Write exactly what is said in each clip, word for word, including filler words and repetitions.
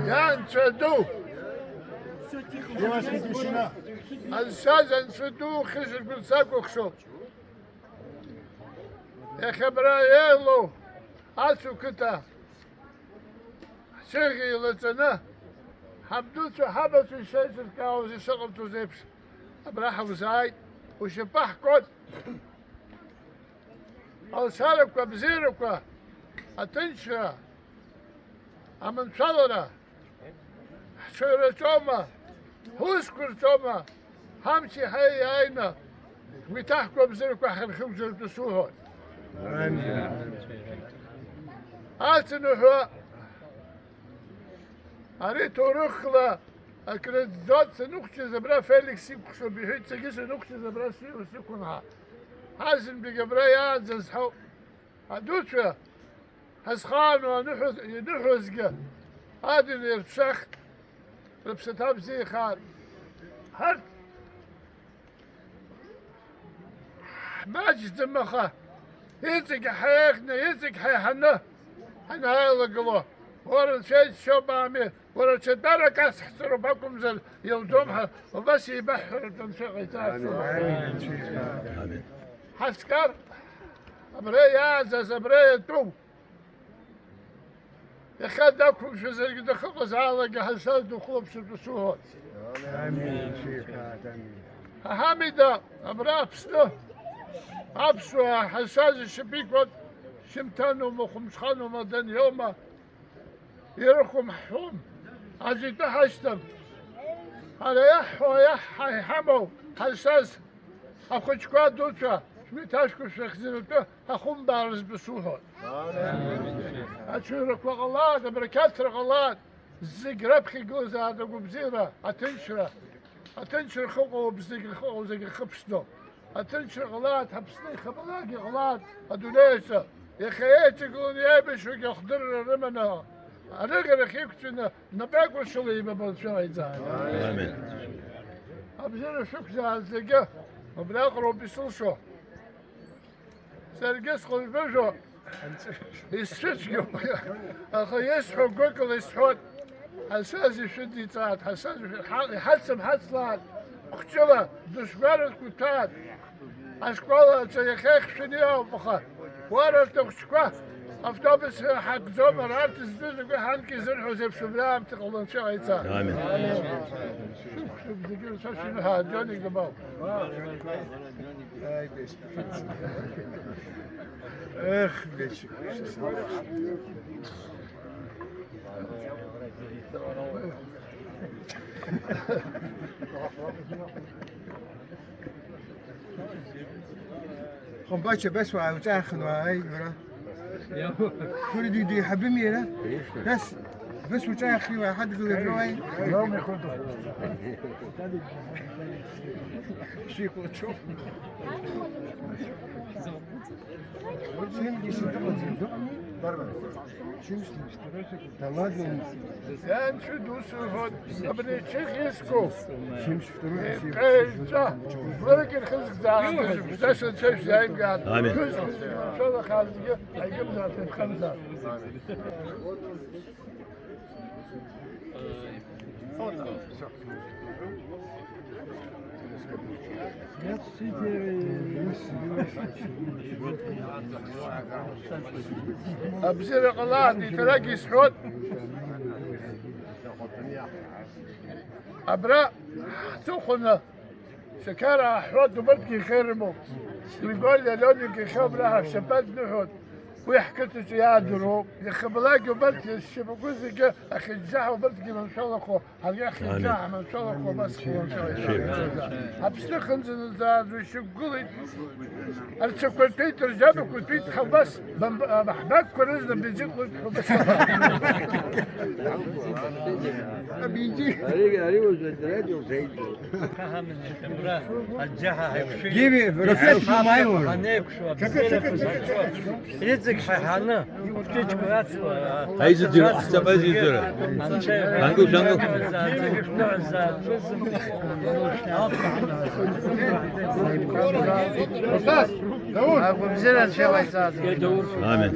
Иа Анцәа ду! Анцәа, Анцәа ду, хьышьаргәыҵ сакәыхшоуп. Иахьа абра еилоу Ацу қыҭа ҳцәаӷь еилаҵаны, ҳабдуцәа, ҳабацәа ишеицыркаауаз, ишыҟарҵоз еиԥш, абра ҳаузааит, ушьапы ҳкуеит. Алшарақәа, абзиарақәа, аҭынчра, аманшәалара, ҳҽаҩраҿоума, ҳусқәа рҿоума, ҳамч иаҳа иааины, уи ҭаҳкуа абзиарақәа ҳархьугӡартә суҳәоит. Амин. Ацынаҳәа ари ҭоурыхла акрыӡӡоит, саныхәҷыз абра Феликс икәхшоуп иҳәеит, саргьы саныхәҷыз абра сыҩуа сықәын ҳәа. Ҳазынтәык абра иааӡаз ҳауп. Адуцәа ҳазхаану аныҳәа-, ианыҳәозгьы адын ирԥшахт, рыԥсаҭа бзиахааит. Ҳарҭ ҳмаҷӡам, аха иҵегь ҳаиӷьны, иҵегь ҳаиҳаны ҳанааилагыло, уара анцәа иџьшьоуп, ами, уара ҽадбарак ацҳҵароуп акәымзар, иауӡом ҳәа, убас еибаҳҳәаратәы анцәа иҟаиҵааит. Амин. Ҳаскар, абра иааӡаз, абра иатәу, иахьа дақәымшәазаргьы дахыҟазаалакгьы ҳазшаз духылаԥшыртә суҳәоит. Амин. Ҳамида, абра Аԥсны аԥсуаа ҳазшаз ишьапы икуеит, шьымҭанума, хәымҽханума, даниоума, ирыхәом, ҳҳәом, аӡәы итәы ҳашьҭам. Ҳара иаҳҳәо, иаҳҳа-, иҳамоу ҳазшаз ахәыҷқәа, адуцәа, шәмиҭашәқәа шәахьӡынатәы ҳахумбаарызтәы суҳәоит. Аҽыҩрақәа ҟалааит, абарақьаҭра ҟалааит, зегь раԥхьа игылазаат агәабзиара, аҭынчра, аҭынчра ахьыҟоу, зегь ахьыҟоу, зегь ахьыԥшӡоу. Аҭынчра ҟалааит, ҳаԥсны ихабалак иҟалааит адунеи аҿы. Иахьа еиҿагыланы иеибашьуагьы ахдырра рыманы, арыӷьарахь иқәҵаны, напеикәыршала еибабалцәа ҟаиҵааит. Амин. Абзиара шәықәзааит зегьы, убриаҟароуп исылшо. Саргьы схынҳәыжәо исцәыцәгьоуп, аха исҳәо гәыкала исҳәоит. Ҳасаз ишәыдиҵааит, ҳасаз ишәы-, ҳа-, иҳацымҳацлааит, хәҷыла дышәгәарҭқәа ҭааит. Ашкол аҿы иахьа ихьшәаны иаауп, аха уара арҭ ахәыҷқәа автобус ҳагӡом, ара арҭ зтәыз ргәы ҳанк изырҳәоз еиԥш убри аамҭа ҟаланы анцәа иҟаиҵа. Амин. Шәықәшәуп зегьы рцәа шәымҳәа, Џьоник дабаҟоу? Эх, вечек. Хәымпача, абас уааилҿаахан уааи, бара. Фури ди, ди, ҳабим иара? Конечно. Нас, абас уҿааихи, уааҳадгылеит, уааи. Шәихәаҽуп. Ианцәа дусу ҳәа абри ачыхь иску. Еиқәеиҵәа, быргь рхызгӡаара дышәыԥшӡаша анцәа шәзааимгааит. Амин. Шәызқәа зегьы маншәала хаа зегьы ҳаигымзааит, ҳаихамзааит. Абзиара ҟалааит, иҭарагьы исҳәоит. Абра ҳҵыхәаны Шьақьар ааҳәуа дубырҭгьы иахьа ирымоуп. Григори Алионик иахьа убра ҳашьапы адныҳәоит. Уи ҳқыҭаҿы иаадыруоуп. Иахьабалак убарҭ зшьапақәа зегьы ахьыџьџьаҳәа убарҭгьы маншәалахо, ҳаргьы ҳхьыџьџьаҳәа маншәалахо, абас ҳхәланцәа. Аԥсны хынӡанаӡааӡо ишьақәгылеит. Арцәақәа ртәеит, рџьабақәа ртәеит, ҳабас. Бамб-, а, ҳбакқәа рызна бензин хәыҷқәа бацәа. Абензин. Ари, ари уажә адрадио зеиӡом. Гиви, рацәак имааиуан. Иҵегь ҳаҳаны, ҷыҷқәа ацла, аизыӡырҩ ҟаҳҵап, аизыӡырҩ. Анцәа иҳәа. Шәангыл, шәангыл. Зегьы шәныҳәазаап, шәызымԥшын. Устаз! Агәабзиара анцәа иҟаиҵаз. Амин.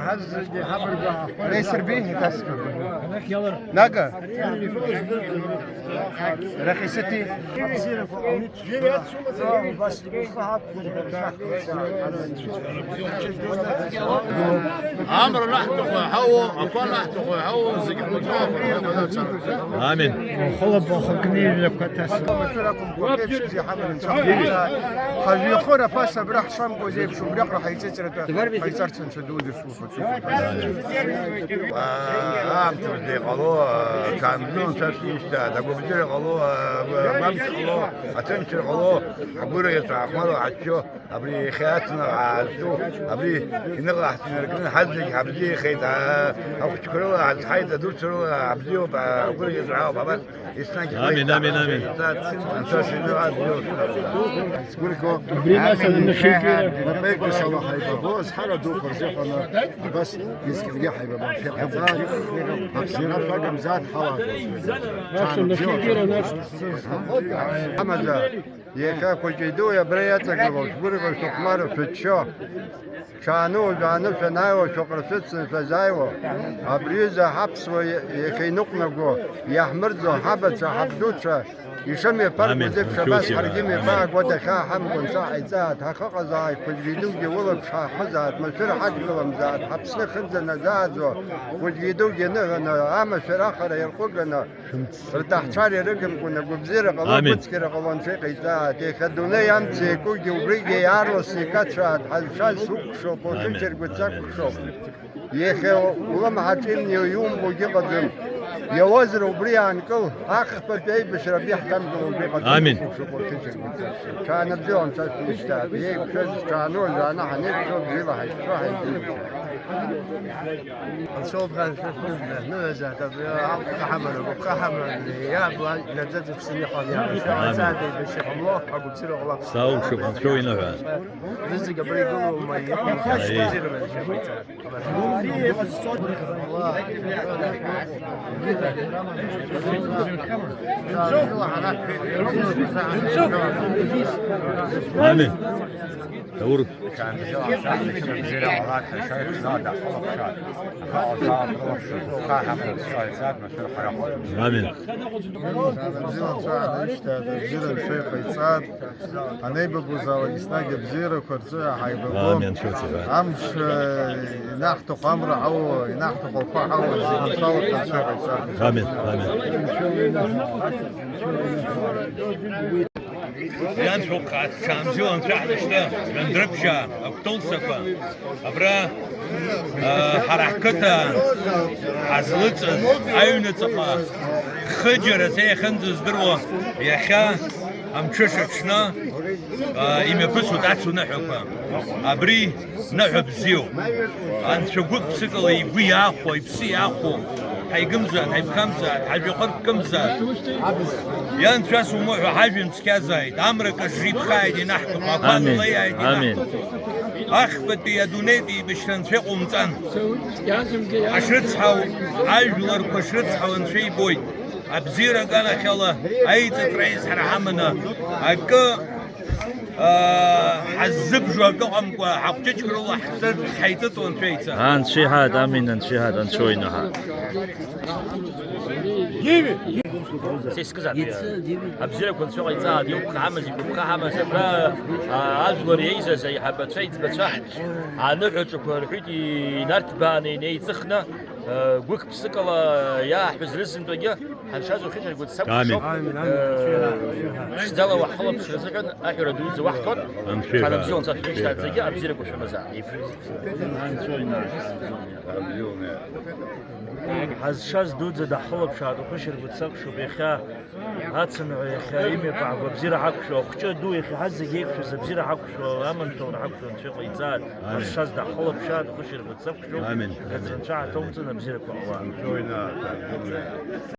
Ҳазегьы ҳабаргәаҳахоит. Реисырби, итасқәа. Нага? Рахисыти? Амра наҳҭаху иаҳауоу, ақәа наҳҭаху иаҳауоу, зегьы ҳмыцхәы. Амин. Хәылбыхәа книжәлақәа ҭасоуп. Ҳажәҩахыр аԥаса абра ҳшамкуаз еиԥш, убриаҟара ҳаиҵыҵратәы ҳаиҵарц анцәа дуӡӡа. Аамҭазы иҟало, ҽаанбзиоу анцәа шишьҭа, дагәыбзиара ҟало, агәамч ҟало, аҭынчра ҟало, ҳгәырӷьаҵәа ҳахәмаруа ҳаччо, абри иахьа аҵанара ҳаазҿу, абри иныҟәаҳҵо инаркны ҳазегь ҳабзиахеит, ахәыҷқәа рыла ҳазҳаит, адуцәа рыла ҳабзиоуп, ҳгәырӷьаҵәа ҳауп, абас. Еснагь амин, амин, амин. Анцәа сыҩныҟа бзиоу. Сгәырӷьо. Убри нас анахьеиқәира. Напеигәышала ҳаибабо, азҳара дуқәа рзыҳәаны абас мизкынгьы ҳаибабон. Шәеиқәҵа, абзиара шәагымзааит ҳалаҳәа. Нас анахьеиқәира, нас. Амаӡа, иахьа хәыҷи дуи абра иаҵагылоу, шәгәырӷьо, шәыхәмаруа, шәыччо. Шәааны уажәааны шәанааиуа, шәыҟра шәыцны шәазааиуа, абри аҩыза ҳаԥсуа иахьа иныҟәнаго, иаҳмырӡо, ҳабацәа, ҳабдуцәа ишымҩаԥарго зеиԥш, абас ҳаргьы имҩаԥаагәа дахьааҳамго анцәа ҳаиҵааит, ҳахыҟазааит, хәыҷгьы-дугьы улаԥш ҳаҳхызааит, машәыр ҳадгыламзааит, ҳаԥсны хынӡа наӡааӡо, хәыҷгьы-дугьы ныҳәаны, амашәыр ахара иарҟәыганы, Рҭаҳцәара ирыгымкәа, агәабзиара ҟало, амин, агәыцқьара ҟало анцәа иҟаиҵааит. Иахьа адунеи амца иакугьы убригьы иаарласны икацәааит, ҳазшаз сукәхшоуп, амин, ухьчаргәыц сакәхшоуп. Иахьа улымҳаҿ имнеиуа иумбогьы ыҟаӡам. Иауазар убри аанкыл, ахԥатәи аибашьра абри иаҳҭамгыло убри ыҟаӡам. Амин. Сукәхшоуп, ухьчаргәыц сакәхшоуп. Ҽаанбзиала анцәа шәишьҭааит. Еиқәшәаз зҽаану, ажәааны ҳанеиқәшәо, бзиала ҳаиқәшәо ҳаидгылоит. Анцәа убӷа анцәа шәныҳәазааит, абри агәыԥха ҳаманы, агәыԥха ҳаманы, иаабла, наӡаӡа ԥсыни ҟам иаабла. Амин. Аҵааӡа еибашьра ҟамло, агәыбзиара ҟала. Саушьап, анцәа уиныҳәа. Зызегь абра игылоума, иҟоу, аи, шәыбзиара анцәа иҟаиҵааит. Амин. Даур. Амин. Анцәа иҟаиҵааит. Анеибабозаалак еснагь абзиарақәа рҿы ҳаибабо. Амин, шәыцәгьа. Амш, э, инаҳҭаху амра ҳауа, инаҳҭаху ақәа ҳауа, зегьы анцәа иҟаиҵааит. Амин, амин. Ианшәоуп, ҽаанбзиала анцәа ҳнашьҭы, жәандрыԥшьаа, акәтылсақәа, абра, а, ҳара ҳқыҭа ҳазлыҵыз аҩныҵҟа хыџьара ца иахьынӡаздыруа, иахьа амҽыша аҽны, а, имҩаԥысуеит ацуныҳәақәа. Абри ныҳәа бзиоуп. Анцәа гәык-ԥсыкала игәы иаахәо, иԥсы иаахәо, ҳаигымзааит, ҳаиԥхамзааит, ҳажәҩахыр ԥкымзааит. Ианцәа сумыҳәа, ҳажәҩан цқьазааит, амра кыжжы иԥхааит инаҳҭаху, ақәа, амин, налеиааит, амин, инаҳҭаху. Ахԥатәи адунеитәи еибашьра анцәа иҟоумҵан. Ҳашрыцҳау, ажәларқәа шрыцҳау анцәа ибоит. Абзиара аганахьала аиҵыҵра аизҳара ҳаманы акы, аа, ҳаззыбжо акы ыҟамкәа, ҳахәҷыҷқәа рыла ҳҵыҵ-, ҳаиҵыҵуа анцәа ица. Анцәа иҳәааит, амин, анцәа иҳәааит, анцәа уиныҳәааит. Са искызаап, абзиарақәа анцәа иҟаиҵааит, иуԥхаҳамаз, игәаԥхаҳамаз, абра, аа, ажәлар еизаз аиҳабацәа, аиҵбацәа, аныҳәаҿақәа рҳәеит инарҭбааны инеиҵыхны, Гәык-ԥсыкала иааҳҳәаз рызынтәагьы ҳаншаз ухьчаргәыц сакәхшоуп. Амин. Ԥшӡала уаҳхылаԥшра азыҳәан аҳәара дуӡӡа уаҳҭон. Анцәа иҳәа. Ҳанабзиала анцәа шәышьҭааӡагьы абзиарақәа шәымазааит. Ҳазшаз дуӡӡа даҳхылаԥшааит, ухьчаргәыц сакәхшоуп иахьа. Ацынҳәа иахьа имҩаԥаагәа абзиара ҳақәшәо, ахәҷы аду иахьа ҳазегь еиқәшәаз абзиара ҳақәшәо, аманшәалара ҳақәшәо Анцәа иҟаиҵааит. Амин. Ҳазшаз даҳхылаԥшааит, ахәшьаргәыҵ сақәшәо, амин, аӡра Анцәа ҳаҭоумҵан, абзиарақәа ҟала. Амин.